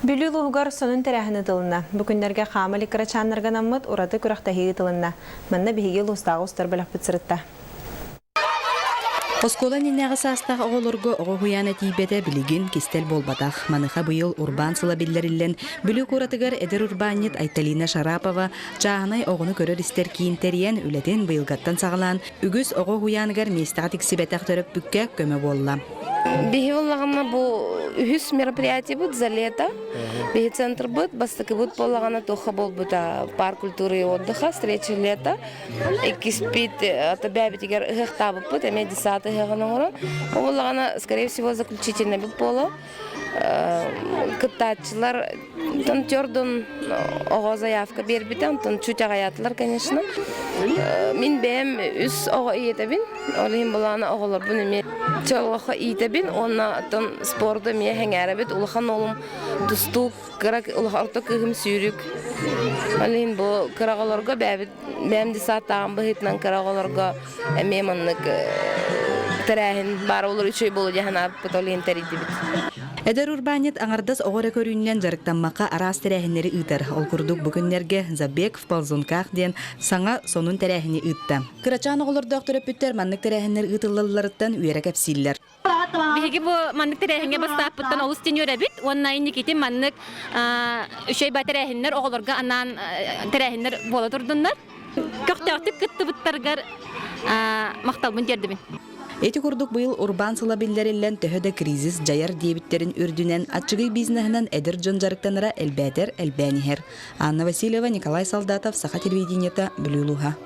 Бүлүү улууһугар сонун тэрээһин ыытылынна. Бу күннэргэ хаама илик кырачааннарга анаммыт ураты күрэхтэһии ыытылынна. Манна биһиги улуустааҕы устар бөлөхпүт сырытта. Оскуола иннинээҕи саастаах оҕолорго оҕо уһуйаана тиийбэтэ билигин кистэл буолбатах. Маныха быйыл урбаан сыла биллэриллэн, Бүлүү куоратыгар эдэр урбаанньыт Айталина Шарапова чааһынай оҕону көрөр-истэр киин тэрийэн үлэтин быйылгаттан саҕалаан, үгүс оҕо уһуйааныгар миэстэҕэ тиксибэтэх төрөппүккэ көмө буолла. Биһи буоллаҕына бу үһүс мероприятиебыт за лето. Биһи центрбыт бастакыбыт буоллаҕына туохха буолбута парк культуры и отдыха встреча лета. Иккиспит ата бэйэбитигэр ыһыахтаабыппыт эмиэ десант ыһыаҕын оҥорон. Ол буоллаҕына скорее всего заключительный буолуо. Кыттааччылар тёрдун оҕо заявка биэрбитэ, онтон чуть аҕыйаатылар, конечно. Мин бэйэм үс оҕо ийэтэбин, ол иһин былаана оҕолорбун эмиэ чолоохо иитэбин уонна оттон спорду эмиэ сэҥээрэбит. Улахан уолум тустуук, кыра орто кыыһым сүүрүк. Ол иһин бу кыра оҕолорго бэйэбит бэйэм десааттааҕым быһыытынан кыра оҕолорго эмиэ маннык тэрээһин баар олор үчүгэй буолуо диэн санаабыппыт, ол иһин тэрийдибит. Эдэр урбаанньыт аҥардас оҕо эрэ көрүүннэн дьарыктаммакка араас тэрээһиннэри ыытар. Ол курдук бу күннэргэ «Забег в ползунках» диэн саҥа сонун тэрээһини ыытта. Кырачаан оҕолордоох төрөппүттэр маннык тэрээһиннэр ыытыллалларыттан үөрэ кэпсииллэр. Биһиги бу маннык тэрээһиҥҥэ бастааппыттан олус тенүөрэбит уонна инникитин маннык үчүгэй ба тэрээһиннэр оҕолорго анаан тэрээһиннэр буола турдуннар. Көхтөөхтүк кыттыбыттаргар махталбын тиэрдэбин. Ити курдук быйыл урбаан сыла биллэриллэн төһө да кризис дьайар диэбиттэрин үрдүнэн аччыгый бизнеһинэн эдэр дьон дьарыктанара элбээтэр элбээн иһэр. Анна Васильева, Николай Солдатов, Саха телевидениета, Бүлүү улууһа.